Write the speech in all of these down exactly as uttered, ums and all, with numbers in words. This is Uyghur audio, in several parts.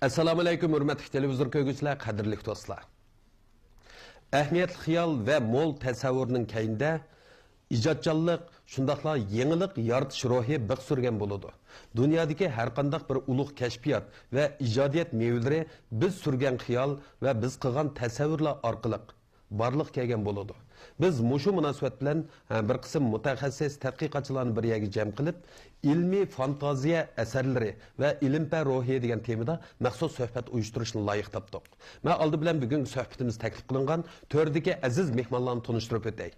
ئەسسالامۇئەلەيكۇم، ھۆرمەتلىك تېلېۋىزور كۆرگۈچىلەر، قەدىرلىك دوستلار! ئەھمىيەتلىك خىيال ۋە مول تەسەۋۋۇرنىڭ كەينىدە ئىجادچانلىق، شۇنداقلا يېڭىلىق يارىتىش روھى بىخ سۈرگەن بولىدۇ. دۇنيادىكى ھەرقانداق بىر ئۇلۇغ كەشپىيات ۋە ئىجادىيەت مېۋىلىرى بىز سۈرگەن خىيال ۋە بىز قىلغان تەسەۋۋۇرلار ئارقىلىق بارلىققا كەلگەن بولىدۇ. بىز مۇشۇ مۇناسىۋەت بىلەن، ھە، بىر قىسىم مۇتەخەسسىس تەتقىقاتچىلارنى بىر يەرگە جەم قىلىپ، ئىلمىي فانتازىيە ئەسەرلىرى ۋە ئىلىم-پەن روھى دېگەن تېمىدا مەخسۇس سۆھبەت ئۇيۇشتۇرۇشنى لايىق تاپتۇق. مەن ئالدى بىلەن بۈگۈنكى سۆھبىتىمىز تەكلىپ قىلىنغان تۆردىكى ئەزىز مېھمانلارنى تونۇشتۇرۇپ ئۆتەي.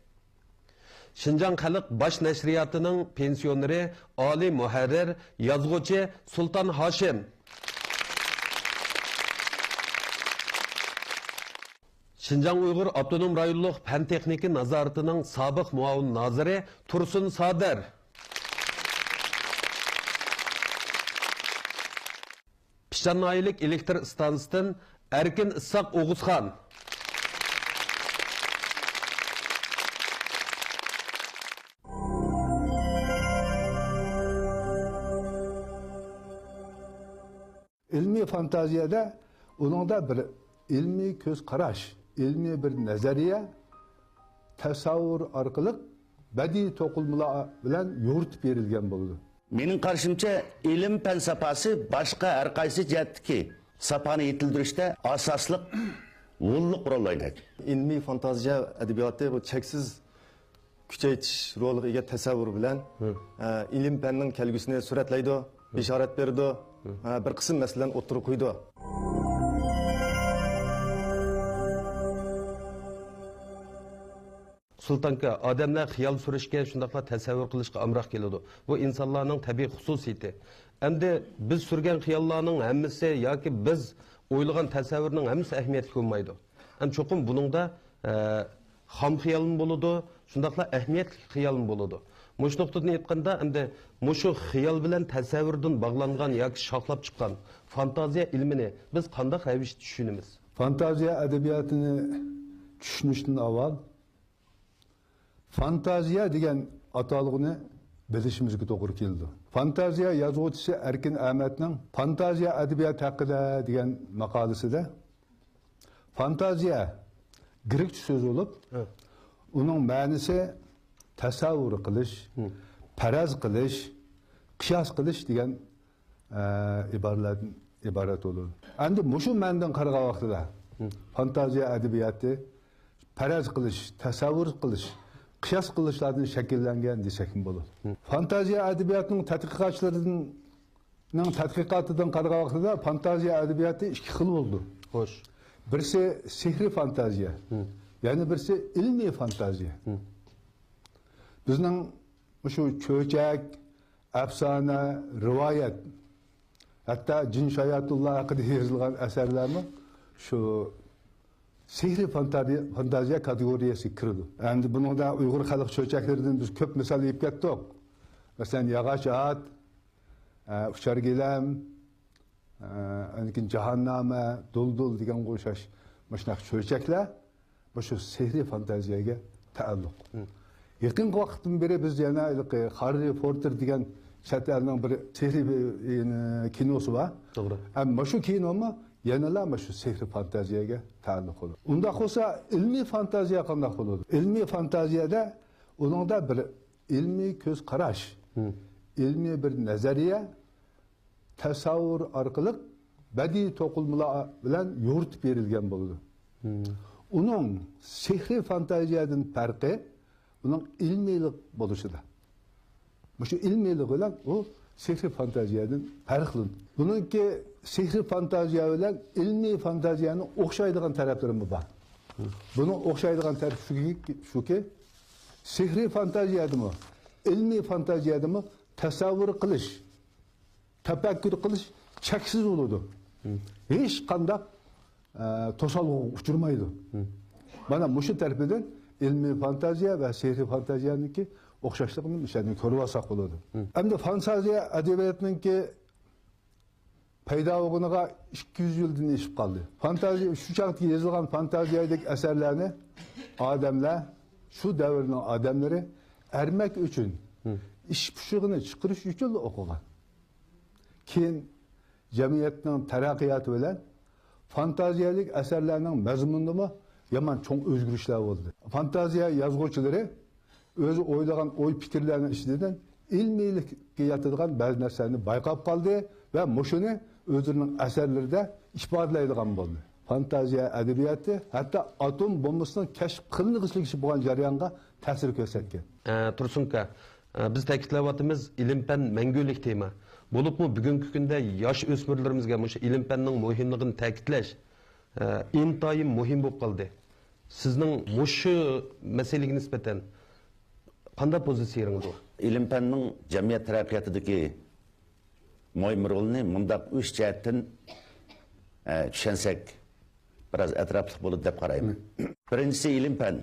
شىنجاڭ خەلق باش نەشرىياتىنىڭ پېنسىيونېرى، ئالىي مۇھەررىر، يازغۇچى سۇلتان ھاشىم. شىنجاڭ ئۇيغۇر ئاپتونوم رايونلۇق پەن-تېخنىكا نازارىتىنىڭ سابىق مۇئاۋىن نازىرى تۇرسۇن سادىر. پىشان ناھىيەلىك ئېلېكتر ئىستانسىسىدىن ئەركىن ئىسھاق ئوغۇزخان. ئىلمىي فانتازىيەدە ئۇنىڭدا بىر ئىلمىي كۆز قاراش، ئىلمىي بىر نەزەرىيە، تەسەۋۋۇر ئارقىلىق بەدىئىي توقۇلمىلار بىلەن يورۇتۇپ بېرىلگەن بولىدۇ. مېنىڭ قارىشىمچە، ئىلىم-پەن ساپاسى باشقا ھەر قايسى جەھەتتىكى ساپانى يېتىلدۈرۈشتە ئاساسلىق، ھوللۇق رول ئوينايدۇ. ئىلمىي فانتازىيە ئەدەبىياتى بۇ چەكسىز كۈچەيتىش رولىغا ئىگە تەسەۋۋۇر بىلەن، ھە، ئىلىم-پەننىڭ كەلگۈسىنى سۈرەتلەيدۇ، بېشارەت بېرىدۇ، ھە، بىر قىسىم مەسىلىلەرنى ئوتتۇرىغا قويىدۇ. سۇلتانكا، ئادەملەر خىيال سۈرۈشكە، شۇنداقلا تەسەۋۋۇر قىلىشقا ئامراق كېلىدۇ. بۇ ئىنسانلارنىڭ تەبىئىي خۇسۇسىيىتى. ئەمدى بىز سۈرگەن خىياللارنىڭ ھەممىسى ياكى بىز ئويلىغان تەسەۋۋۇرنىڭ ھەممىسى ئەھمىيەتلىك بولمايدۇ. ئەمدى چوقۇم بۇنىڭدا، ئە، خام خىيالمۇ بولىدۇ، شۇنداقلا ئەھمىيەتلىك خىيالمۇ بولىدۇ. مۇشۇ نۇقتىدىن ئېيتقاندا، ئەمدى مۇشۇ خىيال بىلەن تەسەۋۋۇردىن باغلانغان ياكى شاخلاپ چىققان فانتازىيە ئىلمىنى بىز قانداق رەۋىشتە چۈشىنىمىز؟ فانتازىيە ئەدەبىياتىنى چۈشىنىشتىن ئاۋۋال فانتازىيە دېگەن ئاتالغۇنى بىلىشىمىزگە توغرا كېلىدۇ. فانتازىيە يازغۇچىسى ئەركىن ئەمەتنىڭ فانتازىيە ئەدەبىياتى ھەققىدە دېگەن ماقالىسىدە، فانتازىيە گرېكچە سۆز بولۇپ، ھە، ئۇنىڭ مەنىسى تەسەۋۋۇر قىلىش، ھە، پەرەز قىلىش، قىياس قىلىش دېگەن ئە، ئىبارىلەردىن ئىبارەت بولىدۇ. ئەمدى مۇشۇ مەنىدىن قارىغان ۋاقتىدا، ھە، فانتازىيە ئەدەبىياتى پەرەز قىلىش، تەسەۋۋۇر قىلىش، قىياس قىلىشلاردىن شەكىللەنگەن دېسەكمۇ بولىدۇ. ھە. فانتازىيە ئەدەبىياتىنىڭ تەتقىقاتچىلىرىنىڭ تەتقىقاتىدىن قارىغان ۋاقتىدا فانتازىيە ئەدەبىياتى ئىككى خىل بولىدۇ. خوش. بىرسى سېھرىي فانتازىيە، ھە، يەنە بىرسى ئىلمىي فانتازىيە. ھە. بىزنىڭ مۇشۇ چۆچەك، ئەپسانە، رىۋايەت، ھەتتا جىن شاياتۇنلار ھەققىدە يېزىلغان ئەسەرلەرمۇ شۇ سېھرىي فانتازىيە، فانتازىيە كاتېگورىيەسىگە كىرىدۇ. ئەمدى بۇنىڭدا ئۇيغۇر خەلق چۆچەكلىرىدىن بىز كۆپ مىسال ئېلىپ كەتتۇق. مەسىلەن، ياغاچ ئات، ئە، ئۇچار گىلەم، ئە، ئاندىن كېيىن جاھاننامە، دۇلدۇل دېگەنگە ئوخشاش مۇشۇنداق چۆچەكلەر مۇشۇ سېھرىي فانتازىيەگە تەئەللۇق. ھە. يېقىنقى ۋاقىتتىن بېرى بىز يەنە ھېلىقى خاررى پوتتېر دېگەن چەت ئەلنىڭ بىر سېھرىي بىر، ئى، كىنوسى بار. توغرا. ھەم مۇشۇ كىنومۇ يەنىلا مۇشۇ سېھرىي فانتازىيەگە تەئەللۇق بولىدۇ. ئۇنداق بولسا ئىلمىي فانتازىيە قانداق بولىدۇ؟ ئىلمىي فانتازىيەدە ئۇنىڭدا بىر ئىلمىي كۆز قاراش، ھە، ئىلمىي بىر نەزەرىيە، تەسەۋۋۇر ئارقىلىق بەدىئىي توقۇلمىلار بىلەن يورۇتۇپ بېرىلگەن بولىدۇ. مم. ئۇنىڭ سېھرىي فانتازىيەدىن پەرقى ئۇنىڭ ئىلمىيلىق بولۇشىدا. مۇشۇ ئىلمىيلىق بىلەن ئۇ سېھرىي فانتازىيەدىن پەرقلىنىدۇ. بۇنىڭكى سېھرىي فانتازىيە بىلەن ئىلمىي فانتازىيەنىڭ ئوخشايدىغان تەرەپلىرىمۇ بار. مم. بۇنىڭ ئوخشايدىغان تەرىپى شۇكى، شۇكى، سېھرىي فانتازىيەدىمۇ، ئىلمىي فانتازىيەدىمۇ تەسەۋۋۇر قىلىش، تەپەككۇر قىلىش چەكسىز بولىدۇ. مم. ھېچقانداق، ئە، توسالغۇغا ئۇچرىمايدۇ. مم. مانا مۇشۇ تەرىپىدىن ئىلمىي فانتازىيە ۋە سېھرىي فانتازىيەنىڭكى ئوخشاشلىقىنى مۇشۇ يەردىن كۆرۈۋالساق بولىدۇ. مم. ئەمدى فانتازىيە ئەدەبىياتىنىڭكى پەيدا بولغىنىغا ئىككى يۈز يىلدىن ئېشىپ قالدى. فانتازىيە، شۇ چاغدىكى يېزىلغان فانتازىيەدىكى ئەسەرلەرنى ئادەملەر، شۇ دەۋرنىڭ ئادەملىرى ئەرمەك ئۈچۈن، مم، ئىچ پۇشۇقىنى چىقىرىش ئۈچۈنلا ئوقۇغان. كېيىن جەمئىيەتنىڭ تەرەققىياتى بىلەن فانتازىيەلىك ئەسەرلەرنىڭ مەزمۇنىدىمۇ يامان چوڭ ئۆزگىرىشلەر بولدى. فانتازىيە يازغۇچىلىرى ئۆزى ئويلىغان ئوي پىكىرلەرنىڭ ئىچىدىن ئىلمىيلىككە ياتىدىغان بەزى نەرسىلەرنى بايقاپ قالدى ۋە مۇشۇنى ئۆزلىرىنىڭ ئەسەرلىرىدە ئىپادىلەيدىغان بولدى. فانتازىيە ئەدەبىياتى ھەتتا ئاتوم بومبىسىنىڭ كەشىپ قىلىنغۇچىلىكىچە بولغان جەريانغا تەسىر كۆرسەتكەن. ئە، تۇرسۇنكا، ئە، بىز تەكىتلەۋاتىمىز، ئىلىم-پەن مەڭگۈلۈك تېما. بولۇپمۇ بۈگۈنكى كۈندە ياش ئۆسمۈرلىرىمىزگە مۇشۇ ئىلىم-پەننىڭ مۇھىملىقىنى تەكىتلەش، ئە، ئىنتايىن مۇھىم بولۇپ قالدى. سىزنىڭ مۇشۇ مەسىلىگە نىسبەتەن قانداق پوزىتسىيەڭىز بار؟ ئىلىم-پەننىڭ جەمئىيەت تەرەققىياتىدىكى مۇھىم رولىنى مۇنداق ئۈچ جەھەتتىن، ئە، چۈشەنسەك، بىراز ئەتراپلىق بولىدۇ دەپ قارايمەن. بىرىنچىسى، ئىلىم-پەن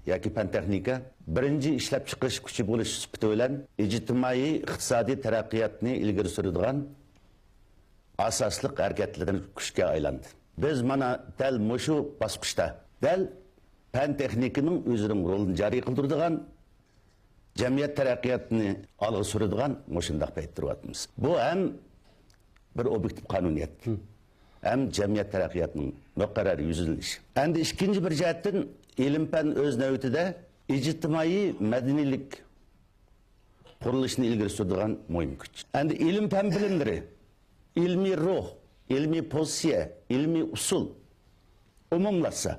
ياكى پەن-تېخنىكا بىرىنچى ئىشلەپچىقىرىش كۈچى بولۇش سۈپىتى بىلەن ئىجتىمائىي، ئىقتىسادىي تەرەققىياتنى ئىلگىرى سۈرىدىغان ئاساسلىق ھەرىكەتلەندۈرگۈچ كۈچكە ئايلاندى. بىز مانا دەل مۇشۇ باسقۇچتا، دەل پەن-تېخنىكىنىڭ ئۆزىنىڭ رولىنى جارى قىلدۇرىدىغان، جەمئىيەت تەرەققىياتىنى ئالغا سۈرىدىغان مۇشۇنداق پەيتتە تۇرۇۋاتىمىز. بۇ ھەم بىر ئوبيېكتىپ قانۇنىيەت، ھەم جەمئىيەت تەرەققىياتىنىڭ مۇقەررەر يۈزلىنىشى. ئەمدى ئىككىنچى بىر جەھەتتىن، ئىلىم-پەن ئۆز نۆۋىتىدە ئىجتىمائىي مەدەنىيلىك قۇرۇلۇشىنى ئىلگىرى سۈرىدىغان مۇھىم كۈچ. ئەمدى ئىلىم-پەن بىلىملىرى، ئىلمىي روھ، ئىلمىي پوزىتسىيە، ئىلمىي ئۇسۇل ئومۇملاشسا،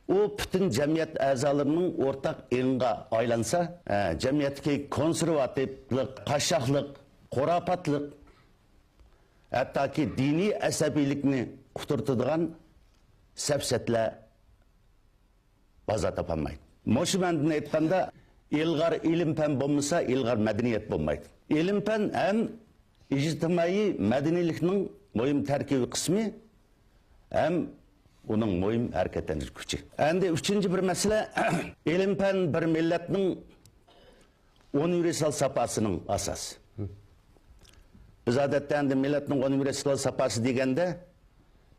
ئۇ پۈتۈن جەمئىيەت ئەزالىرىنىڭ ئورتاق ئېڭىغا ئايلانسا، ئە، جەمئىيەتتىكى كونسېرۋاتىپلىق، قاششاقلىق، خۇراپاتلىق، ھەتتاكى دىنىي ئەسەبىيلىكنى قۇترىتىدىغان سەپسەتىلەر بازار تاپالمايدۇ. مۇشۇ مەنىدىن ئېيتقاندا، ئىلغار ئىلىم-پەن بولمىسا، ئىلغار مەدەنىيەت بولمايدۇ. ئىلىم-پەن ھەم ئىجتىمائىي مەدەنىيلىكنىڭ مۇھىم تەركىبىي قىسمى ھەم ئۇنىڭ مۇھىم ھەرىكەتلەندۈرگۈچ كۈچى. ئەمدى ئۈچىنچى بىر مەسىلە، ئىلىم-پەن بىر مىللەتنىڭ ئۇنىۋېرسال ساپاسىنىڭ ئاساسى. بىز ئادەتتە ئەمدى مىللەتنىڭ ئۇنىۋېرسال ساپاسى دېگەندە،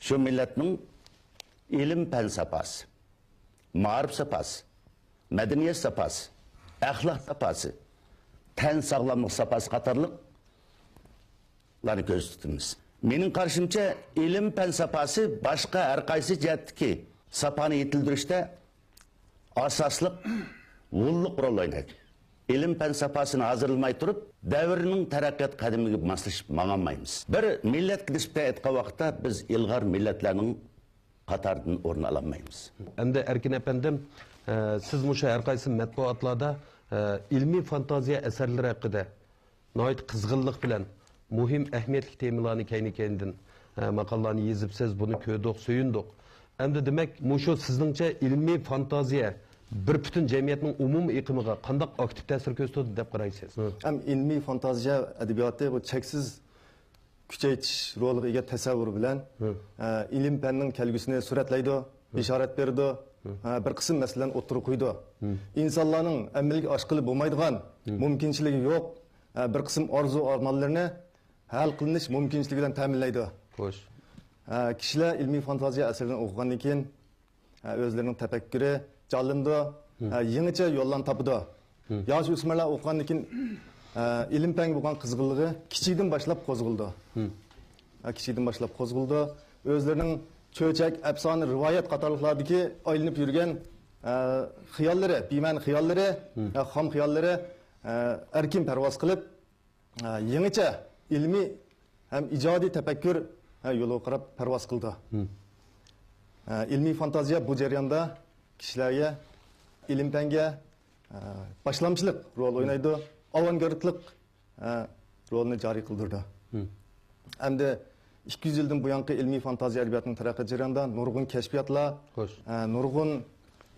شۇ مىللەتنىڭ ئىلىم-پەن ساپاسى، مائارىپ ساپاسى، مەدەنىيەت ساپاسى، ئەخلاق ساپاسى، تەن ساغلاملىق ساپاسى قاتارلىقلارنى كۆزدە تۇتىمىز. مېنىڭ قارىشىمچە، ئىلىم-پەن ساپاسى باشقا ھەر قايسى جەھەتتىكى ساپانى يېتىلدۈرۈشتە ئاساسلىق، ھۇللۇق رول ئوينايدۇ. ئىلىم-پەن ساپاسىنى ھازىرلىماي تۇرۇپ، دەۋرنىڭ تەرەققىيات قەدىمىگە ماسلىشىپ ماڭالمايمىز. بىر مىللەتكە نىسبەتەن ئېيتقان ۋاقىتتا، بىز ئىلغار مىللەتلەرنىڭ قاتارىدىن ئورۇن ئالالمايمىز. ئەمدى ئەركىن ئەپەندىم، ئە، سىز مۇشۇ ھەر قايسى مەتبۇئاتلاردا، ئە، ئىلمىي فانتازىيە ئەسەرلىرى ھەققىدە ناھايىتى قىزغىنلىق بىلەن مۇھىم ئەھمىيەتلىك تېمىلارنى كەينى-كەينىدىن، ئە، ماقالىلارنى يېزىپ، سىز بۇنى كۆردۇق، سۆيۈندۇق. ئەمدى دېمەك، مۇشۇ سىزنىڭچە ئىلمىي فانتازىيە بىر پۈتۈن جەمئىيەتنىڭ ئومۇمىي ئېقىمىغا قانداق ئاكتىپ تەسىر كۆرسىتىدۇ دەپ قارايسىز؟ ھەم ئىلمىي فانتازىيە ئەدەبىياتى بۇ چەكسىز كۈچەيتىش رولىغا ئىگە تەسەۋۋۇر بىلەن، ھە، ئە، ئىلىم-پەننىڭ كەلگۈسىنى سۈرەتلەيدۇ، ھە، بېشارەت بېرىدۇ، ھە، بىر قىسىم مەسىلىلەرنى ئوتتۇرىغا قويىدۇ. ھە. ئىنسانلارنىڭ ئەمەلگە ئاشقىلى بولمايدىغان، ھە، مۇمكىنچىلىكى يوق، ئە، بىر قىسىم ئارزۇ-ئارمانلىرىنى ھەل قىلىنىش مۇمكىنچىلىكى بىلەن تەمىنلەيدۇ. خوش. ئە، كىشىلەر ئىلمىي فانتازىيە ئەسەرلىرىنى ئوقۇغاندىن كېيىن، ئە، ئۆزلىرىنىڭ تەپەككۇرى جانلىنىدۇ، ھە، يېڭىچە يوللارنى تاپىدۇ. ياش ئۆسمۈرلەر ئوقۇغاندىن كېيىن، ئە، ئىلىم-پەنگە بولغان قىزغىنلىقى كىچىكىدىن باشلاپ قوزغىلىدۇ. ئە، كىچىكىدىن باشلاپ قوزغىلىدۇ. ئۆزلىرىنىڭ چۆچەك، ئەپسانە، رىۋايەت قاتارلىقلاردىكى ئايلىنىپ يۈرگەن، ئە، خىياللىرى، بىمەنە خىياللىرى، ئە، خام خىياللىرى، ئە، ئەركىن پەرۋاز قىلىپ، ئە، يېڭىچە ئىلمىي ھەم ئىجادىي تەپەككۇر، ھە، يولىغا قاراپ پەرۋاز قىلىدۇ. ھە، ئىلمىي فانتازىيە بۇ جەرياندا كىشىلەرگە ئىلىم-پەنگە، ھە، باشلامچىلىق رول ئوينايدۇ، ئاۋانگارتلىق، ھە، رولىنى جارى قىلدۇرىدۇ. ئەمدى ئىككى يۈز يىلدىن بۇيانقى ئىلمىي فانتازىيە ئەدەبىياتىنىڭ تەرەققىيات جەريانىدا نۇرغۇن كەشپىياتلار، خوش، ھە، نۇرغۇن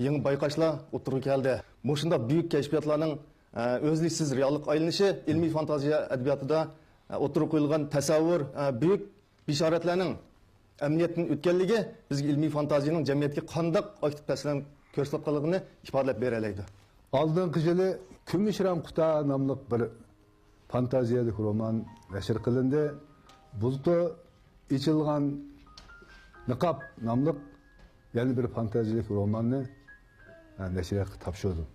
يېڭى بايقاشلار ئوتتۇرىغا كەلدى. مۇشۇنداق بۈيۈك كەشپىياتلارنىڭ ئە، ئۆزلۈكسىز رېئاللىققا ئايلىنىشى ئىلمىي فانتازىيە ئەدەبىياتىدا، ئە، ئوتتۇرىغا قويۇلغان تەسەۋۋۇر، ئە، بۈيۈك بېشارەتلەرنىڭ ئەمەلىيەتتىن ئۆتكەنلىكى بىزگە ئىلمىي فانتازىيەنىڭ جەمئىيەتكە قانداق ئاكتىپ تەسىرلەرنى كۆرسىتىۋاتقانلىقىنى ئىپادىلەپ بېرەلەيدۇ. ئالدىنقى يىلى كۈمۈش رەڭ قۇتا ناملىق بىر فانتازىيەلىك رومان نەشر قىلىندى. بۇلتۇر ئېچىلغان نىقاب ناملىق يەنە بىر فانتازىيەلىك روماننى، ھە، نەشرىياتقا تاپشۇردۇم.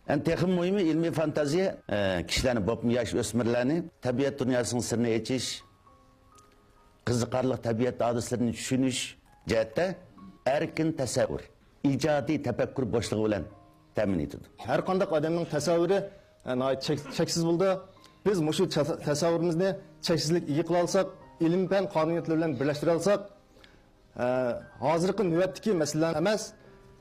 ئەمدى تېخىمۇ مۇھىمى، ئىلمىي فانتازىيە، ئە، كىشىلەرنى، بولۇپمۇ ياش ئۆسمۈرلەرنى تەبىئەت دۇنياسىنىڭ سىرىنى ئېچىش، قىزىقارلىق تەبىئەت ھادىسىلىرىنى چۈشىنىش جەھەتتە ئەركىن تەسەۋۋۇر، ئىجادىي تەپەككۇر بوشلۇقى بىلەن تەمىن ئېتىدۇ. ھەر قانداق ئادەمنىڭ تەسەۋۋۇرى، ئە، ناھايىتى چەك-، چەكسىز بولىدۇ. بىز مۇشۇ چە-، تەسەۋۋۇرىمىزنى چەكسىزلىك ئىگە قىلالىساق، ئىلىم-پەن قانۇنىيەتلىرى بىلەن بىرلەشتۈرەلىساق، ئە، ھازىرقى نۆۋەتتىكى مەسىلىلەرنى ئەمەس،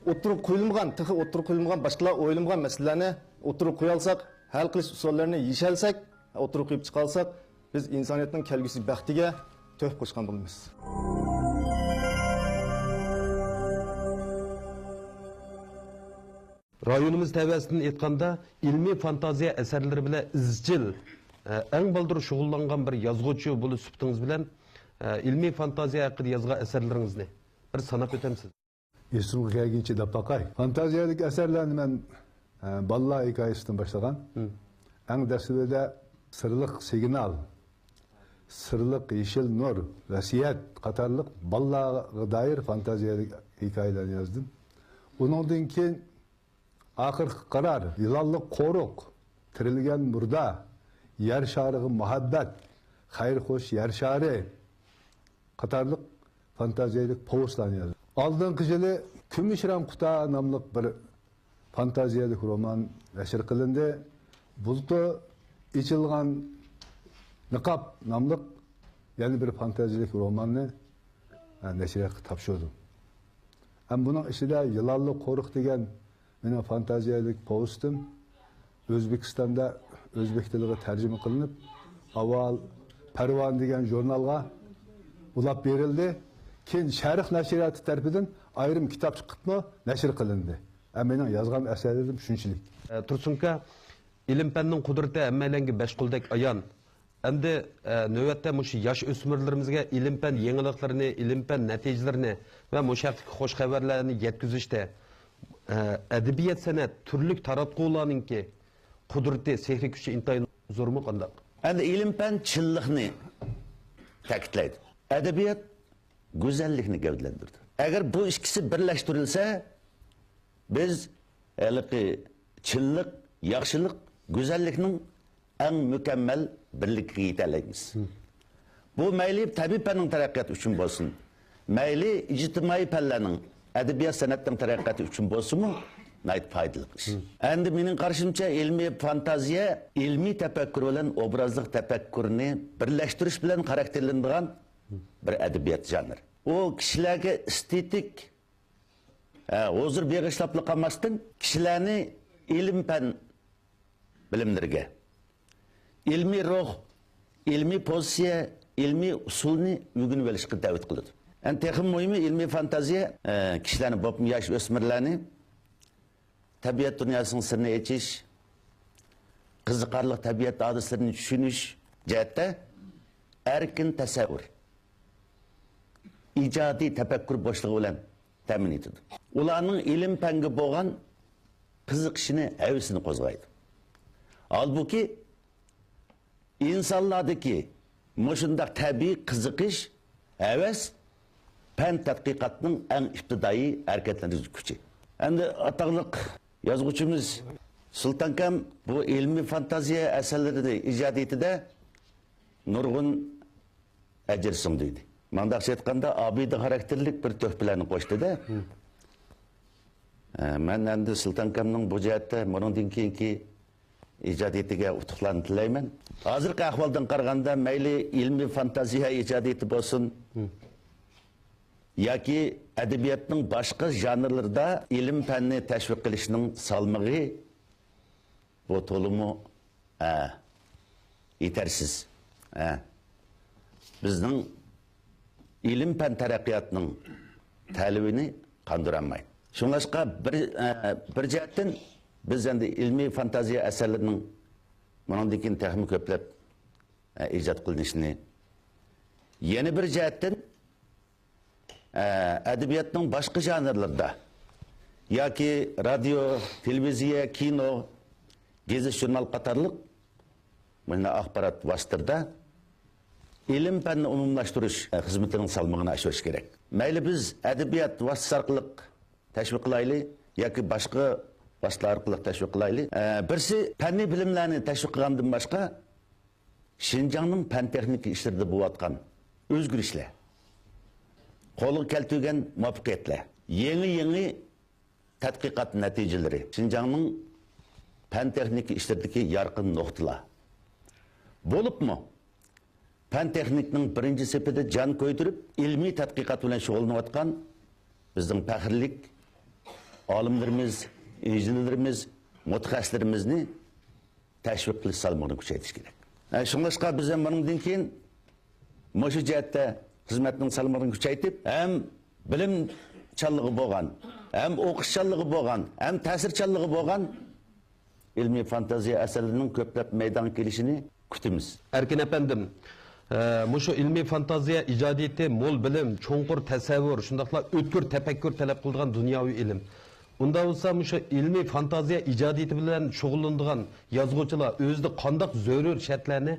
ئوتتۇرىغا قويۇلمىغان، تېخى ئوتتۇرىغا قويۇلمىغان، باشقىلار ئويلىمىغان مەسىلىلەرنى ئوتتۇرىغا قويالىساق، ھەل قىلىش ئۇسۇللىرىنى يېشەلسەك، ئوتتۇرىغا قويۇپ چىقالىساق، بىز ئىنسانىيەتنىڭ كەلگۈسى بەختىگە تۆھپە قوشقان بولىمىز. رايونىمىز تەۋەسىدىن ئېيتقاندا، ئىلمىي فانتازىيە ئەسەرلىرى بىلەن ئىزچىل، ئە، ئەڭ بالدۇر شۇغۇللانغان بىر يازغۇچى بولۇش سۈپىتىڭىز بىلەن، ئە، ئىلمىي فانتازىيە ھەققىدە يازغان ئەسەرلىرىڭىزنى بىر ساناپ ئۆتەمسىز؟ ئېسىمگە كەلگىنىچە دەپ باقاي. فانتازىيەلىك ئەسەرلەرنى مەن، ئە، بالىلار ھېكايىسىدىن باشلىغان. ئەڭ دەسلىپىدە سىرلىق سىگنال، سىرلىق يېشىل نۇر، ۋەسىيەت قاتارلىق بالىلارغا دائىر فانتازىيەلىك ھېكايىلەرنى يازدىم. ئۇنىڭدىن كېيىن ئاخىرقى قارار، يىلانلىق قورۇق، تىرىلگەن مۇردا، يەر شارىغا مۇھەببەت، خەير خوش يەر شارى قاتارلىق فانتازىيەلىك پوۋېستلارنى يازدى. ئالدىنقى يىلى كۈمۈشرەڭ قۇتا ناملىق بىر فانتازىيەلىك رومان نەشر قىلىندى. بۇلتۇر ئېچىلغان نىقاب ناملىق يەنە بىر فانتازىيەلىك روماننى، ھە، نەشرىياتقا تاپشۇردۇم. ھەم بۇنىڭ ئىچىدە يىلانلىق قورۇق دېگەن مېنىڭ فانتازىيەلىك پوۋېستىم ئۆزبېكىستاندا ئۆزبېك تىلىغا تەرجىمە قىلىنىپ، ئاۋۋال پەرۋانە دېگەن ژۇرنالغا ئۇلاپ بېرىلدى. كېيىن شەرق نەشرىياتى تەرىپىدىن ئايرىم كىتاب چىقىپمۇ نەشر قىلىندى. ھە، مېنىڭ يازغان ئەسەرلىرىم شۇنچىلىك. ئە، تۇرسۇنكا، ئىلىم-پەننىڭ قۇدرىتى ھەممەيلەنگە بەش قولدەك ئايان. ئەمدى، ئە، نۆۋەتتە مۇشۇ ياش ئۆسمۈرلىرىمىزگە ئىلىم-پەن يېڭىلىقلىرىنى، ئىلىم-پەن نەتىجىلىرىنى ۋە مۇشۇ ھەقتىكى خۇش خەۋەرلەرنى يەتكۈزۈشتە، ئە، ئەدەبىيات-سەنئەت تۈرلۈك تاراتقۇلارنىڭكى قۇدرىتى، سېھرىي كۈچى ئىنتايىن زورمۇ قانداق؟ ئەمدى ئىلىم-پەن چىنلىقنى تەكىتلەيدۇ. ئەدەبىيات گۈزەللىكنى گەۋدىلەندۈرىدۇ. ئەگەر بۇ ئىككىسى بىرلەشتۈرۈلسە، بىز ھېلىقى چىنلىق، ياخشىلىق، گۈزەللىكنىڭ ئەڭ مۇكەممەل بىرلىكىگە يېتەلەيمىز. بۇ مەيلى تەبىئىي پەننىڭ تەرەققىياتى ئۈچۈن بولسۇن، مەيلى ئىجتىمائىي پەنلەرنىڭ، ئەدەبىيات-سەنئەتنىڭ تەرەققىياتى ئۈچۈن بولسىمۇ، ناھايىتى پايدىلىق ئىش. ئەمدى مېنىڭ قارىشىمچە، ئىلمىي فانتازىيە ئىلمىي تەپەككۇر بىلەن ئوبرازلىق تەپەككۇرنى بىرلەشتۈرۈش بىلەن خاراكتېرلىنىدىغان بىر ئەدەبىيات ژانىرى. ئۇ كىشىلەرگە ئېستېتىك، ھە، ھۇزۇر بېغىشلاپلا قالماستىن، كىشىلەرنى ئىلىم-پەن بىلىملىرىگە، ئىلمىي روھ، ئىلمىي پوزىتسىيە، ئىلمىي ئۇسۇلنى ئۆگىنىۋېلىشقا دەۋەت قىلىدۇ. ئەمدى تېخىمۇ مۇھىمى، ئىلمىي فانتازىيە، ئە، كىشىلەرنى، بولۇپمۇ ياش ئۆسمۈرلەرنى تەبىئەت دۇنياسىنىڭ سىرىنى ئېچىش، قىزىقارلىق تەبىئەت ھادىسىلىرىنى چۈشىنىش جەھەتتە ئەركىن تەسەۋۋۇر، ئىجادىي تەپەككۇر بوشلۇقى بىلەن تەمىن ئېتىدۇ. ئۇلارنىڭ ئىلىم-پەنگە بولغان قىزىقىشىنى، ھەۋىسىنى قوزغايدۇ. ھالبۇكى، ئىنسانلاردىكى مۇشۇنداق تەبىئىي قىزىقىش، ھەۋەس پەن تەتقىقاتنىڭ ئەڭ ئىپتىدائىي ھەرىكەتلەندۈرگۈچ كۈچى. ئەمدى ئاتاقلىق يازغۇچىمىز سۇلتانكام بۇ ئىلمىي فانتازىيە ئەسەرلىرىنى ئىجادىيىتىدە نۇرغۇن ئەجىر سىڭدۈردى. مانداقچە ئېيتقاندا، ئابىدە خاراكتېرلىك بىر تۆھپىلەرنى قوشتى-دە. ئە، مەن ئەمدى سۇلتانكامنىڭ بۇ جەھەتتە مۇنىڭدىن كېيىنكى ئىجادىيىتىگە ئۇتۇقلارنى تىلەيمەن. ھازىرقى ئەھۋالدىن قارىغاندا، مەيلى ئىلمىي فانتازىيە ئىجادىيىتى بولسۇن ياكى ئەدەبىياتنىڭ باشقا ژانىرلىرىدا ئىلىم-پەننى تەشۋىق قىلىشنىڭ سالمىقى، بۇ تولىمۇ، ئە، يېتەرسىز. ئە، بىزنىڭ ئىلىم-پەن تەرەققىياتىنىڭ تەلىپىنى قاندۇرالمايدۇ. شۇڭلاشقا بىر، ئە، بىر جەھەتتىن بىز ئەمدى ئىلمىي فانتازىيە ئەسەرلىرىنىڭ مۇنىڭدىن كېيىن تېخىمۇ كۆپلەپ، ئە، ئىجاد قىلىنىشىنى، يەنە بىر جەھەتتىن ئە، ئەدەبىياتنىڭ باشقا ژانىرلىرىدا ياكى رادىيو، تېلېۋىزىيە، كىنو، گېزىت-ژۇرنال قاتارلىق مۇشۇنداق ئاخبارات ۋاسىتىلىرىدا ئىلىم-پەننى ئومۇملاشتۇرۇش، ئە، خىزمىتىنىڭ سالمىقىنى ئاشۇرۇش كېرەك. مەيلى بىز ئەدەبىيات ۋاسىتىسى ئارقىلىق تەشۋىق قىلايلى ياكى باشقا ۋاسىتىلەر ئارقىلىق تەشۋىق قىلايلى. ئە، بىرسى پەننىي بىلىملەرنى تەشۋىق قىلغاندىن باشقا، شىنجاڭنىڭ پەن-تېخنىكا ئىشلىرىدا بولۇۋاتقان ئۆزگىرىشلەر، قولغا كەلتۈرگەن مۇۋەپپەقىيەتلەر، يېڭى-يېڭى تەتقىقات نەتىجىلىرى، شىنجاڭنىڭ پەن-تېخنىكا ئىشلىرىدىكى يارقىن نۇقتىلار. بولۇپمۇ پەن-تېخنىكنىڭ بىرىنچى سېپىدە جان كۆيدۈرۈپ، ئىلمىي تەتقىقات بىلەن شۇغۇللىنىۋاتقان بىزنىڭ پەخىرلىك ئالىملىرىمىز، ئىنژېنېرلىرىمىز، مۇتەخەسسىسلىرىمىزنى تەشۋىق قىلىش سالمىقىنى كۈچەيتىش كېرەك. ئە، شۇڭلاشقا بىز ھەم بۇنىڭدىن كېيىن مۇشۇ جەھەتتە خىزمەتنىڭ سالمىقىنى كۈچەيتىپ، ھەم بىلىمچانلىقى بولغان، ھەم ئوقۇشچانلىقى بولغان، ھەم تەسىرچانلىقى بولغان ئىلمىي فانتازىيە ئەسەرلىرىنىڭ كۆپلەپ مەيدانغا كېلىشىنى كۈتىمىز. ئەركىن ئەپەندىم، ئە، مۇشۇ ئىلمىي فانتازىيە ئىجادىيىتى مول بىلىم، چوڭقۇر تەسەۋۋۇر، شۇنداقلا ئۆتكۈر تەپەككۇر تەلەپ قىلىدىغان دۇنياۋى ئىلىم. ئۇنداق بولسا، مۇشۇ ئىلمىي فانتازىيە ئىجادىيىتى بىلەن شۇغۇللىنىدىغان يازغۇچىلار ئۆزىدە قانداق زۆرۈر شەرتلەرنى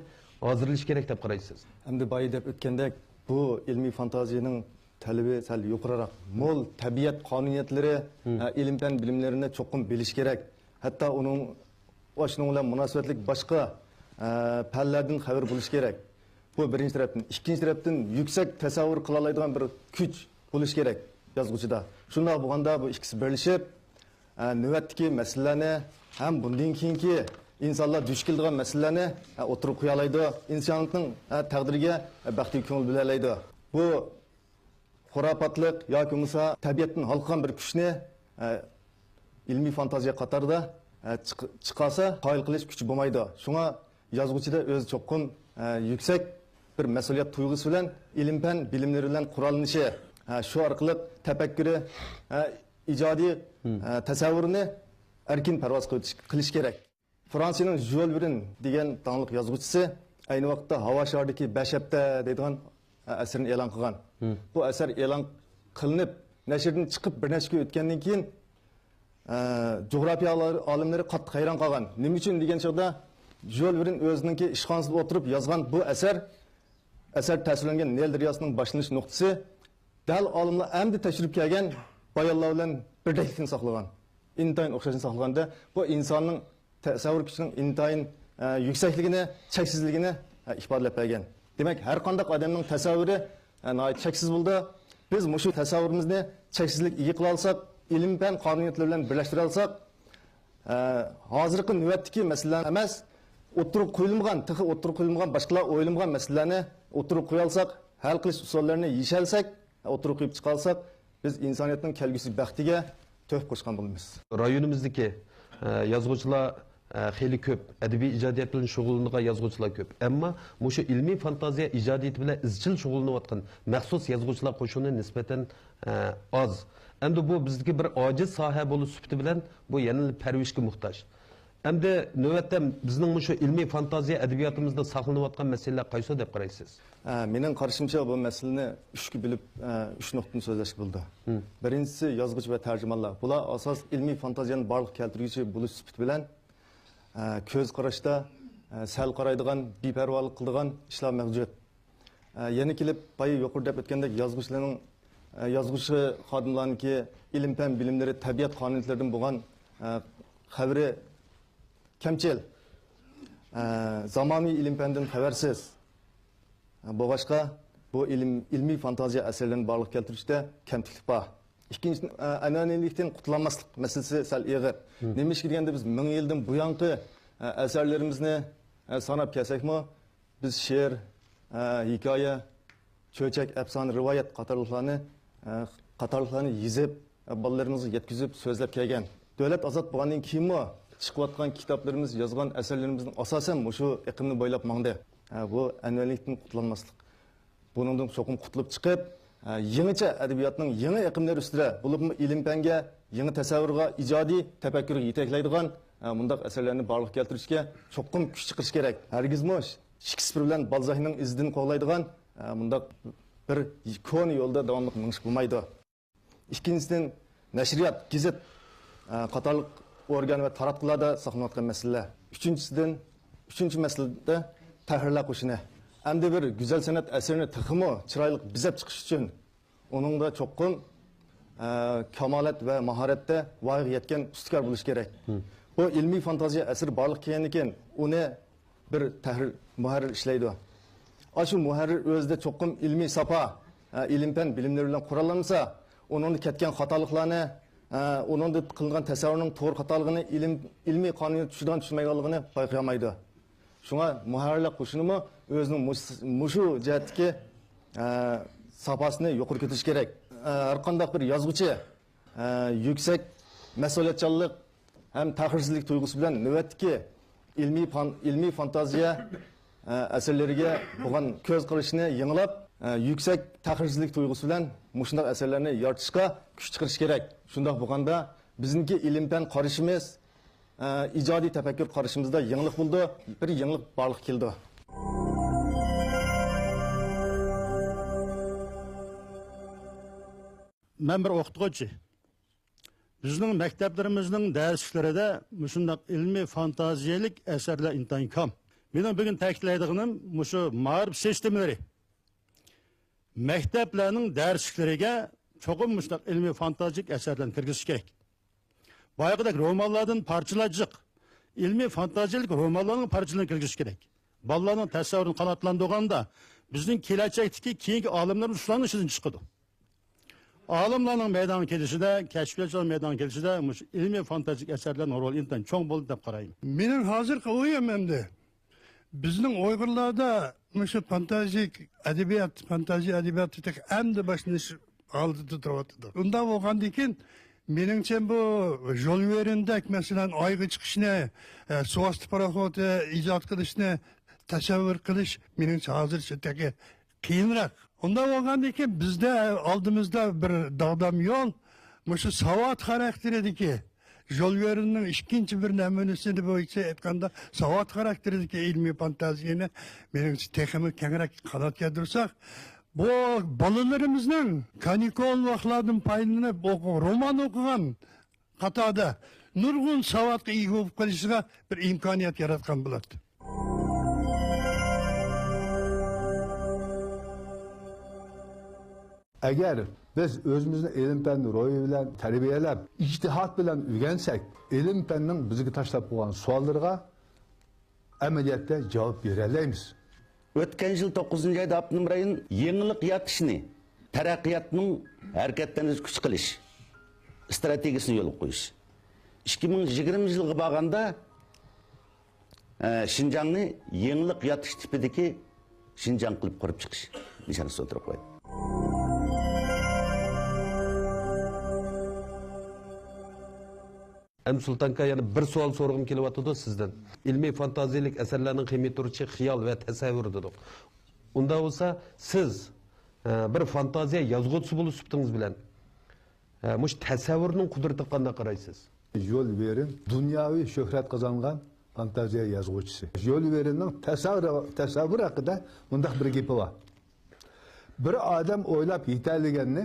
ھازىرلىشى كېرەك دەپ قارايسىز؟ ئەمدى بايا دەپ ئۆتكەندەك، بۇ ئىلمىي فانتازىيەنىڭ تەلىپى سەل يۇقىرىراق. مول تەبىئەت قانۇنىيەتلىرى، ھە، ئىلىم-پەن بىلىملىرىنى چوقۇم بىلىش كېرەك. ھەتتا ئۇنىڭ، شۇنىڭ بىلەن مۇناسىۋەتلىك باشقا، ھە، پەنلەردىن خەۋىرى بولۇش كېرەك. بۇ بىرىنچى تەرەپتىن. ئىككىنچى تەرەپتىن، يۈكسەك تەسەۋۋۇر قىلالايدىغان بىر كۈچ بولۇش كېرەك يازغۇچىدا. شۇنداق بولغاندا بۇ ئىككىسى بىرلىشىپ، ھە، نۆۋەتتىكى مەسىلىلەرنى ھەم بۇندىن كېيىنكى ئىنسانلار دۇچ كېلىدىغان مەسىلىلەرنى، ھە، ئوتتۇرىغا قويالايدۇ. ئىنسانىيەتنىڭ، ھە، تەقدىرىگە، ھە، بەختىيە كۆڭۈل بۆلەلەيدۇ. بۇ خۇراپاتلىق ياكى بولمىسا تەبىئەتتىن ھالقىغان بىر كۈچنى، ئە، ئىلمىي فانتازىيە قاتارىدا، ئە، چىق-، چىقارسا قايىل قىلىش كۈچى بولمايدۇ. شۇڭا يازغۇچىدا ئۆزى چوقۇم، ئە، يۈكسەك بىر مەسئۇلىيەت تۇيغۇسى بىلەن ئىلىم-پەن بىلىملىرى بىلەن قوراللىنىشى، ئە، شۇ ئارقىلىق تەپەككۇرى، ئە، ئىجادىي، ئە، تەسەۋۋۇرىنى ئەركىن پەرۋاز قىلىۋېتىش، قىلىش كېرەك. فرانسىيىنىڭ ژيۇل ۋېرن دېگەن داڭلىق يازغۇچىسى ئەينى ۋاقىتتا ھاۋا شارىدىكى بەش ھەپتە دەيدىغان ئەسىرىنى ئېلان قىلغان. بۇ ئەسەر ئېلان قىلىنىپ، نەشردىن چىقىپ بىر نەچچە كۈن ئۆتكەندىن كېيىن، ئە، جۇغراپىيە ئالىملىرى قاتتىق ھەيران قالغان. نېمە ئۈچۈن دېگەن چاغدا، ژيۇل ۋېرن ئۆزىنىڭكى ئىشخانىسىدا ئولتۇرۇپ يازغان بۇ ئەسەر، ئەسەر تەسۋىرلەنگەن نىل دەرياسىنىڭ باشلىنىش نۇقتىسى دەل ئالىملار ئەمدى تەشرىپ كەلگەن بايانلار بىلەن بىردەكلىكنى ساقلىغان. ئىنتايىن ئوخشاشنى ساقلىغاندا، بۇ ئىنساننىڭ تەسەۋۋۇر كۈچىنىڭ ئىنتايىن، ئە، يۈكسەكلىكىنى، چەكسىزلىكىنى، ئە، ئىپادىلەپ بەرگەن. دېمەك، ھەر قانداق ئادەمنىڭ تەسەۋۋۇرى، ئە، ناھايىتى چەكسىز بولىدۇ. بىز مۇشۇ تەسەۋۋۇرىمىزنى چەكسىزلىك ئىگە قىلالىساق، ئىلىم-پەن قانۇنىيەتلىرى بىلەن بىرلەشتۈرەلىساق، ئە، ھازىرقى نۆۋەتتىكى مەسىلىلەرنى ئەمەس، ئوتتۇرىغا قويۇلمىغان، تېخى ئوتتۇرىغا قويۇلمىغان باشقىلار ئويلىمىغان مەسىلىلەرنى ئوتتۇرىغا قويالىساق، ھەل قىلىش ئۇسۇللىرىنى يېشەلسەك، ئوتتۇرىغا قويۇپ چىقالىساق، بىز ئىنسانىيەتنىڭ كەلگۈسى بەختىگە تۆھپە قوشقان بولىمىز. رايونىمىزدىكى، ئە، يازغۇچىلار، ئە، خېلى كۆپ، ئەدەبىي ئىجادىيەت بىلەن شۇغۇللىنىدىغان يازغۇچىلار كۆپ. ئەمما مۇشۇ ئىلمىي فانتازىيە ئىجادىيىتى بىلەن ئىزچىل شۇغۇللىنىۋاتقان مەخسۇس يازغۇچىلار قوشۇنى نىسبەتەن، ئە، ئاز. ئەمدى بۇ بىزدىكى بىر ئاجىز ساھە بولۇش سۈپىتى بىلەن بۇ يەنىلا پەرۋىشكە موھتاج. ئەمدى نۆۋەتتە بىزنىڭ مۇشۇ ئىلمىي فانتازىيە ئەدەبىياتىمىزدا ساقلىنىۋاتقان مەسىلىلەر قايسىلار دەپ قارايسىز؟ ئە، مېنىڭ قارىشىمچە، بۇ مەسىلىنى ئۈچكە بۆلۈپ، ئە، ئۈچ نۇقتىدىن سۆزلەشكە بولىدۇ. بىرىنچىسى، يازغۇچى ۋە تەرجىمانلار. بۇلار ئاساسلىق ئىلمىي فانتازىيەنى بارلىققا كەلتۈرگۈچى بولۇش سۈپىتى بىلەن، ئە، كۆز قاراشتا، ئە، سەل قارايدىغان، بىپەرۋالىق قىلىدىغان ئىشلار مەۋجۇت. ئە، يەنە كېلىپ، بايا يۇقىرىدا دەپ ئۆتكەندەك، يازغۇچىلارنىڭ، ئە، يازغۇچى خادىملارنىڭكى ئىلىم-پەن بىلىملىرى تەبىئەت قانۇنىيەتلىرىدىن بولغان، ئە، خەۋىرى كەمچىل. ئە، زامانىۋى ئىلىم-پەندىن خەۋەرسىز. ئە، بولغاچقا، بۇ ئىلىم، ئىلمىي فانتازىيە ئەسەرلىرىنى بارلىققا كەلتۈرۈشتە كەمتۈكلۈك بار. ئىككىنچىدىن، ئە، ئەنئەنىۋىلىكتىن قۇتۇلالماسلىق مەسىلىسى سەل ئېغىر. نېمىشقا دېگەندە، بىز مىڭ يىلدىن بۇيانقى، ئە، ئەسەرلىرىمىزنى، ئە، ساناپ كەلسەكمۇ، بىز شېئىر، ئە، ھېكايە، چۆچەك، ئەپسانە، رىۋايەت قاتارلىقلارنى، ئە، قاتارلىقلارنى يېزىپ، ئە، بالىلىرىمىزغا يەتكۈزۈپ، سۆزلەپ كەلگەن. دۆلەت ئازاد بولغاندىن كېيىنمۇ چىقىۋاتقان كىتابلىرىمىز، يازغان ئەسەرلىرىمىزنىڭ ئاساسەن مۇشۇ ئېقىمنى بويلاپ ماڭدى. ئە، بۇ ئەنئەنىۋىلىكتىن قۇتۇلالماسلىق. بۇنىڭدىن چوقۇم قۇتۇلۇپ چىقىپ، ئە، يېڭىچە ئەدەبىياتنىڭ يېڭى ئېقىملىرى ئۈستىدە، بولۇپمۇ ئىلىم-پەنگە، يېڭى تەسەۋۋۇرغا، ئىجادىي تەپەككۇرغا يېتەكلەيدىغان، ئە، مۇنداق ئەسەرلەرنى بارلىققا كەلتۈرۈشكە چوقۇم كۈچ چىقىرىش كېرەك. ھەرگىزمۇ شېكسپىر بىلەن بالزاكنىڭ ئىزىدىن قوغلايدىغان، ئە، مۇنداق بىر كونا يولدا داۋاملىق مېڭىش بولمايدۇ. ئىككىنچىدىن، نەشرىيات، گېزىت، ئە، قاتارلىق ئورگان ۋە تاراتقۇلاردا ساقلىنىۋاتقان مەسىلىلەر. ئۈچىنچىسىدىن، ئۈچىنچى مەسىلىدە تەھرىرلەر قوشۇنى. ئەمدى بىر گۈزەل سەنئەت ئەسىرىنى تېخىمۇ چىرايلىق بېزەپ چىقىش ئۈچۈن ئۇنىڭدا چوقۇم، ئە، كامالەت ۋە ماھارەتتە ۋايىغا يەتكەن ئۇستىكار بولۇش كېرەك. بۇ ئىلمىي فانتازىيە ئەسىرى بارلىققا كەلگەندىن كېيىن ئۇنى بىر تەھرىر، مۇھەررىر ئىشلەيدۇ. ئاشۇ مۇھەررىر ئۆزىدە چوقۇم ئىلمىي ساپا، ئە، ئىلىم-پەن بىلىملىرى بىلەن قوراللانمىسا، ئۇنىڭدا كەتكەن خاتالىقلارنى، ئە، ئۇنىڭدا قىلىنغان تەسەۋۋۇرنىڭ توغرا خاتالىقىنى ئىلىم، ئىلمىي قانۇنىيەت چۈشىدىغان چۈشمەيدىغانلىقىنى بايقىيالمايدۇ. شۇڭا مۇھەررىرلەر قوشۇنىمۇ ئۆزىنىڭ مۇش-، مۇشۇ جەھەتتىكى، ئە، ساپاسىنى يۇقىرى كۆتۈرۈشى كېرەك. ئە، ھەرقانداق بىر يازغۇچى، ئە، يۈكسەك مەسئۇلىيەتچانلىق ھەم تەخىرسىزلىك تۇيغۇسى بىلەن نۆۋەتتىكى ئىلمىي پان-، ئىلمىي فانتازىيە، ئە، ئەسەرلىرىگە بولغان كۆز قارىشىنى يېڭىلاپ، ئە، يۈكسەك تەخىرسىزلىك تۇيغۇسى بىلەن مۇشۇنداق ئەسەرلەرنى يارىتىشقا كۈچ چىقىرىش كېرەك. شۇنداق بولغاندا بىزنىڭكى ئىلىم-پەن قارىشىمىز، ئە، ئىجادىي تەپەككۇر قارىشىمىزدا يېڭىلىق بولىدۇ، بىر يېڭىلىق بارلىققا كېلىدۇ. مەن بىر ئوقۇتقۇچى. بىزنىڭ مەكتەپلىرىمىزنىڭ دەرسلىكلىرىدە مۇشۇنداق ئىلمىي فانتازىيەلىك ئەسەرلەر ئىنتايىن كام. مېنىڭ بۈگۈن تەكىتلەيدىغىنىم مۇشۇ مائارىپ سىستېمىلىرى مەكتەپلەرنىڭ دەرسلىكلىرىگە چوقۇم مۇشۇنداق ئىلمىي فانتازىيەلىك ئەسەرلەرنى كىرگۈزۈش كېرەك. بايىقىدەك رومانلاردىن پارچىلار جىق، ئىلمىي فانتازىيەلىك رومانلارنىڭ پارچىلىرىنى كىرگۈزۈش كېرەك. بالىلارنىڭ تەسەۋۋۇرىنى قاناتلاندۇرغاندا، بىزنىڭ كېلەچەكتىكى كېيىنكى ئالىملىرىمىز شۇلارنىڭ ئىچىدىن چىقىدۇ. ئالىملارنىڭ مەيدانغا كېلىشىدە، كەشپىياتچىلار مەيدانغا كېلىشىدە مۇشۇ ئىلمىي فانتازىيەلىك ئەسەرلەرنىڭ رولى ئىنتايىن چوڭ بولدى دەپ قارايمەن. مېنىڭ ھازىرقى ئويۇم ئەمدى، بىزنىڭ ئۇيغۇرلاردا مۇشۇ فانتازىيەلىك ئەدەبىيات، فانتازىيە ئەدەبىياتى تېخى ئەمدى باشلىنىش ھالىتىدە تۇرۇۋاتىدۇ. ئۇنداق بولغاندىكىن، مېنىڭچە بۇ ژول ۋېرىندەك، مەسىلەن، ئايغا چىقىشنى، ئە، سۇ ئاستى پاراخوتى ئىجاد قىلىشنى تەسەۋۋۇر قىلىش، مېنىڭچە، ھازىرچە تېخى قىيىنراق. ئۇنداق بولغاندىكىن، بىزدە ئالدىمىزدا بىر داغدام يول، مۇشۇ ساۋات خاراكتېرىدىكى، ژول ۋېرننىڭ ئىككىنچى بىر نەمۇنىسى بويىچە ئېيتقاندا، ساۋات خاراكتېرىدىكى ئىلمىي فانتازىيەنى، مېنىڭچە، تېخىمۇ كەڭرەك قانات يايدۇرساق، بۇ بالىلىرىمىزنىڭ كانىكۇل ۋاقىتلاردىن پايدىلىنىپ ئوقۇ-، رومان ئوقۇغان قاتاردا نۇرغۇن ساۋاتقا ئىگە بولۇپ قېلىشىغا بىر ئىمكانىيەت ياراتقان بولاتتى. ئەگەر بىز ئۆزىمىزنى ئىلىم-پەن روھى بىلەن تەربىيەلەپ، ئىجتىھات بىلەن ئۆگەنسەك، ئىلىم-پەننىڭ بىزگە تاشلاپ قويغان سوئاللىرىغا ئەمەلىيەتتە جاۋاب بېرەلەيمىز. ئۆتكەن يىل توققۇزىنچى ئايدا ئاپتونوم رايون يېڭىلىق يارىتىشنى، تەرەققىياتنىڭ ھەرىكەتلەندۈرۈش كۈچ قىلىش ئىستراتېگىيەسىنى يولغا قويۇش. ئىككى مىڭ يىگىرمە يىلغا بارغاندا، ئە، شىنجاڭنى يېڭىلىق يارىتىش تىپىدىكى شىنجاڭ قىلىپ قۇرۇپ چىقىش نىشانىسىنى ئوتتۇرىغا قويدى. ئەمدى سۇلتانكا، يەنە بىر سوئال سورىغۇم كېلىۋاتىدۇ سىزدىن. ئىلمىي فانتازىيەلىك ئەسەرلەرنىڭ قىممىتى تۇرۇچى خىيال ۋە تەسەۋۋۇر دېدۇق. ئۇنداق بولسا سىز، ئە، بىر فانتازىيە يازغۇچىسى بولۇش سۈپىتىڭىز بىلەن، ئە، مۇشۇ تەسەۋۋۇرنىڭ قۇدرىتىگە قانداق قارايسىز؟ ژول ۋېرن دۇنياۋى شۆھرەت قازانغان فانتازىيە يازغۇچىسى. ژول ۋېرننىڭ تەسەۋۋۇر، تەسەۋۋۇر ھەققىدە مۇنداق بىر گېپى بار. بىر ئادەم ئويلاپ يېتەلىگەننى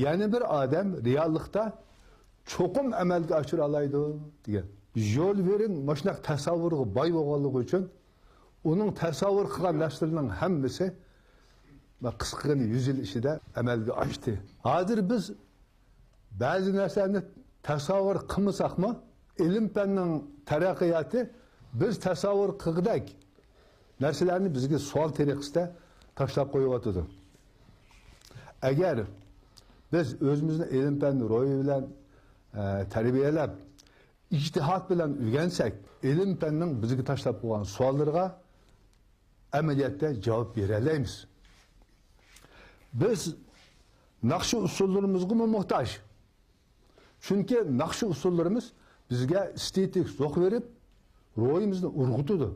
يەنە بىر ئادەم رېئاللىقتا چوقۇم ئەمەلگە ئاشۇرالايدۇ، دېگەن. ژول ۋېرن مۇشۇنداق تەسەۋۋۇرغا باي بولغانلىقى ئۈچۈن، ئۇنىڭ تەسەۋۋۇر قىلغان نەرسىلىرىنىڭ ھەممىسى قىسقىغىنە يۈز يىل ئىچىدە ئەمەلگە ئاشتى. ھازىر بىز بەزى نەرسىلەرنى تەسەۋۋۇر قىلمىساقمۇ، ئىلىم-پەننىڭ تەرەققىياتى بىز تەسەۋۋۇر قىلغۇدەك نەرسىلەرنى بىزگە سوئال تەرىقىسىدە تاشلاپ قويۇۋاتىدۇ. ئەگەر بىز ئۆزىمىزنى ئىلىم-پەن روھى بىلەن، ئە، تەربىيەلەپ، ئىجتىھات بىلەن ئۆگەنسەك، ئىلىم-پەننىڭ بىزگە تاشلاپ قويغان سوئاللىرىغا ئەمەلىيەتتە جاۋاب بېرەلەيمىز. بىز ناخشا ئۇسسۇللىرىمىزغىمۇ موھتاج. چۈنكى ناخشا ئۇسسۇللىرىمىز بىزگە ئېستېتىك زوق بېرىپ، روھىمىزنى ئۇرغۇتىدۇ.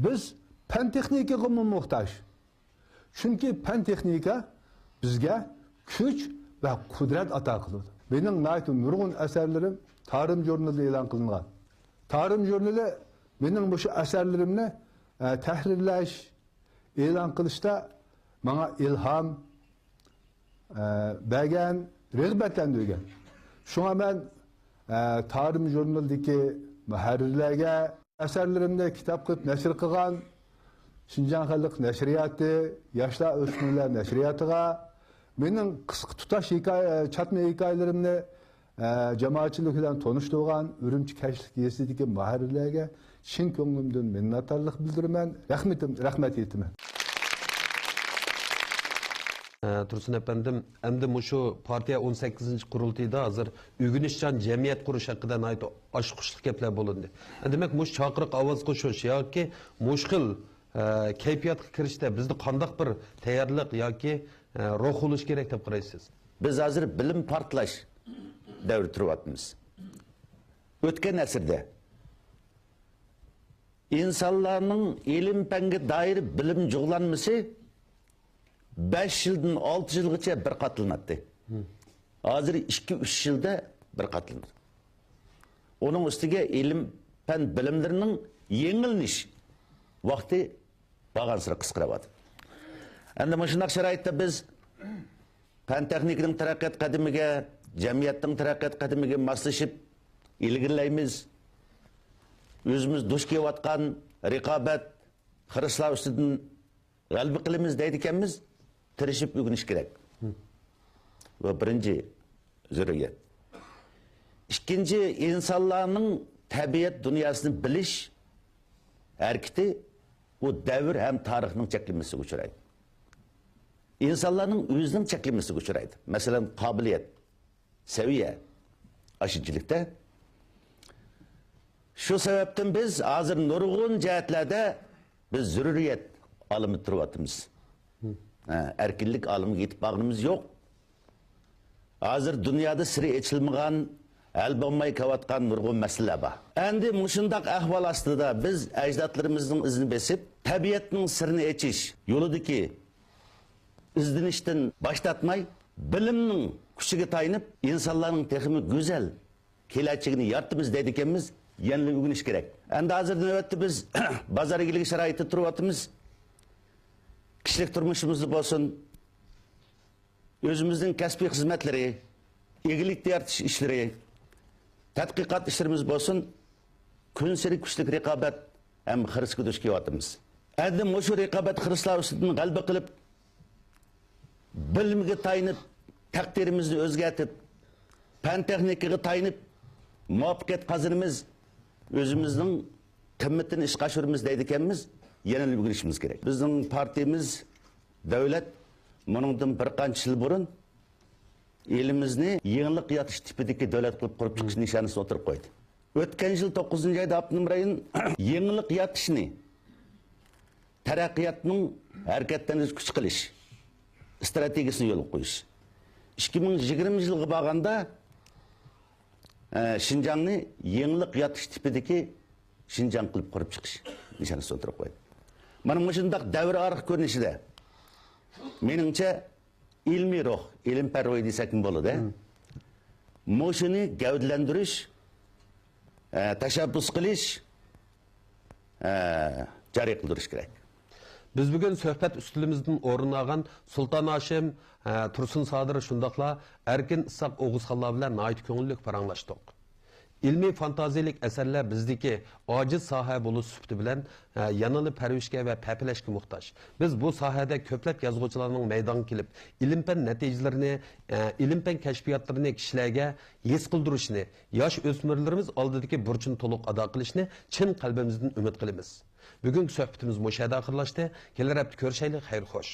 بىز پەن-تېخنىكىغىمۇ موھتاج. چۈنكى پەن-تېخنىكا بىزگە كۈچ ۋە قۇدرەت ئاتا قىلىدۇ. مېنىڭ ناھايىتى نۇرغۇن ئەسەرلىرىم تارىم ژۇرنىلىدا ئېلان قىلىنغان. تارىم ژۇرنىلى مېنىڭ مۇشۇ ئەسەرلىرىمنى، ئە، تەھرىرلەش، ئېلان قىلىشتا ماڭا ئىلھام، ئە، بەرگەن، رىغبەتلەندۈرگەن. شۇڭا مەن، ئە، تارىم ژۇرنىلىدىكى مۇھەررىرلەرگە، ئەسەرلىرىمنى كىتاب قىلىپ نەشر قىلغان شىنجاڭ خەلق نەشرىياتى، ياشلار ئۆسمۈرلەر نەشرىياتىغا، مېنىڭ قىسقا تۇتاش ھېكايە، چاتما ھېكايىلىرىمنى، ئە، جامائەتچىلىك بىلەن تونۇشتۇرغان ئۈرۈمچى كەچلىك گېزىتىدىكى مۇھەررىرلەرگە چىن كۆڭلۈمدىن مىننەتدارلىق بىلدۈرىمەن. رەھمىتىم، رەھمەت ئېيتىمەن. ئە، تۇرسۇن ئەپەندىم، ئەمدى مۇشۇ پارتىيە ئون سەككىزىنچى قۇرۇلتىيىدا ھازىر ئۆگىنىشچان جەمئىيەت قۇرۇش ھەققىدە ناھايىتى ئاچقۇچلۇق گەپلەر بولۇندى. ئە، دېمەك، مۇشۇ چاقىرىق ئاۋاز قوشۇش ياكى مۇشۇ خىل، ئە، كەيپىياتقا كىرىشتە بىزدە قانداق بىر تەييارلىق ياكى، ئە، روھ بولۇشى كېرەك دەپ قارايسىز؟ بىز ھازىر بىلىم پارتلاش دەۋرىدە تۇرۇۋاتىمىز. ئۆتكەن ئەسىردە ئىنسانلارنىڭ ئىلىم-پەنگە دائىر بىلىم جۇغلانمىسى بەش يىلدىن ئالتە يىلغىچە بىر قاتلىناتتى. ھازىر ئىككى-ئۈچ يىلدا بىر قاتلىنىدۇ. ئۇنىڭ ئۈستىگە ئىلىم-پەن بىلىملىرىنىڭ يېڭىلىنىش ۋاقتى بارغانسېرى قىسقىرىۋاتىدۇ. ئەمدى مۇشۇنداق شارائىتتا بىز پەن-تېخنىكىنىڭ تەرەققىيات قەدىمىگە، جەمئىيەتنىڭ تەرەققىيات قەدىمىگە ماسلىشىپ ئىلگىرىلەيمىز. ئۆزىمىز دۇچ كېلىۋاتقان رىقابەت، خىرىسلار ئۈستىدىن غەلىبە قىلىمىز دەيدىكەنمىز، تىرىشىپ ئۆگىنىش كېرەك. بۇ بىرىنچى زۆرۈرىيەت. ئىككىنچى، ئىنسانلارنىڭ تەبىئەت دۇنياسىنى بىلىش ھەرىكىتى، ئۇ دەۋر ھەم تارىخنىڭ چەكلىمىسىگە ئۇچرايدۇ. ئىنسانلارنىڭ ئۆزىنىڭ چەكلىمىسىگە ئۇچرايدۇ. مەسىلەن، قابىلىيەت، سەۋىيە، ئاشۇنچىلىكتە. شۇ سەۋەبتىن بىز ھازىر نۇرغۇن جەھەتلەردە بىز زۆرۈرىيەت ئالىمىدا تۇرۇۋاتىمىز. ھە، ئەركىنلىك ئالىمىغا يېتىپ بارغىنىمىز يوق. ھازىر دۇنيادا سىرى ئېچىلمىغان، ھەل بولماي كېلىۋاتقان نۇرغۇن مەسىلىلەر بار. ئەمدى مۇشۇنداق ئەھۋال ئاستىدا بىز ئەجدادلىرىمىزنىڭ ئىزىنى بېسىپ، تەبىئەتنىڭ سىرىنى ئېچىش يولىدىكى ئىزدىنىشتىن باش تارتماي، بىلىمنىڭ كۈچىگە تايىنىپ، ئىنسانلارنىڭ تېخىمۇ گۈزەل كېلەچىكىنى يارىتىمىز دەيدىكەنمىز، يەنىلا ئۆگىنىش كېرەك. ئەمدى ھازىر نۆۋەتتە بىز بازار ئىگىلىكى شارائىتىدا تۇرۇۋاتىمىز. كىشىلىك تۇرمۇشىمىزدا بولسۇن، ئۆزىمىزنىڭ كەسپىي خىزمەتلىرى، ئىگىلىك يارىتىش ئىشلىرى، تەتقىقات ئىشلىرىمىز بولسۇن، كۈنسېرى كۈچلۈك رىقابەت ھەم خىرىسقا دۇچ كېلىۋاتىمىز. ئەمدى مۇشۇ رىقابەت خىرىسلار ئۈستىدىن غەلىبە قىلىپ، بىلىمگە تايىنىپ، تەقدىرىمىزنى ئۆزگەرتىپ، پەن-تېخنىكىغا تايىنىپ، مۇۋەپپەقىيەت قازىنىمىز، ئۆزىمىزنىڭ قىممىتىنى ئىشقا ئاشۇرىمىز دەيدىكەنمىز، يەنىلا ئۆگىنىشىمىز كېرەك. بىزنىڭ پارتىيىمىز، دۆلەت مۇنىڭدىن بىر قانچە يىل بۇرۇن ئېلىمىزنى يېڭىلىق يارىتىش تىپىدىكى دۆلەت قىلىپ قۇرۇپ چىقىش نىشانىسىنى ئوتتۇرىغا قويدى. ئۆتكەن يىل توققۇزىنچى ئايدا ئاپتونوم رايون يېڭىلىق يارىتىشنى تەرەققىياتنىڭ ھەرىكەتلەندۈرۈش كۈچ قىلىش ئىستراتېگىيىسىنى يولغا قويۇش. ئىككى مىڭ يىگىرمە يىلغا بارغاندا، ئە، شىنجاڭنى يېڭىلىق يارىتىش تىپىدىكى شىنجاڭ قىلىپ قۇرۇپ چىقىش نىشانىسىنى ئوتتۇرىغا قويدى. مانا مۇشۇنداق دەۋر ئارىلىق كۆرۈنۈشىدە، مېنىڭچە، ئىلمىي روھ، ئىلىم پەن روھى دېسەكمۇ بولىدۇ. مۇشۇنى گەۋدىلەندۈرۈش، ئە، تەشەببۇس قىلىش، ئە، جارى قىلدۇرۇش كېرەك. بىز بۈگۈن سۆھبەت ئۈستىلىمىزدىن ئورۇن ئالغان سۇلتان ھاشىم، ئە، تۇرسۇن سادىر، شۇنداقلا ئەركىن ئىسھاق ئوغۇزخانلار بىلەن ناھايىتى كۆڭۈللۈك پاراڭلاشتۇق. ئىلمىي فانتازىيەلىك ئەسەرلەر بىزدىكى ئاجىز ساھە بولۇش سۈپىتى بىلەن، ئە، يەنىلا پەرۋىشكە ۋە پەپىلەشكە موھتاج. بىز بۇ ساھەدە كۆپلەپ يازغۇچىلارنىڭ مەيدانغا كېلىپ، ئىلىم-پەن نەتىجىلىرىنى، ئە، ئىلىم-پەن كەشپىياتلىرىنى كىشىلەرگە ھېس قىلدۇرۇشىنى، ياش ئۆسمۈرلىرىمىز ئالدىدىكى بۇرچىنى تولۇق ئادا قىلىشىنى چىن قەلبىمىزدىن ئۈمىد قىلىمىز. بۈگۈنكى سۆھبىتىمىز مۇشۇ يەردە ئاخىرلاشتى. كېلەر ھەپتە كۆرۈشەيلى. خەير خوش.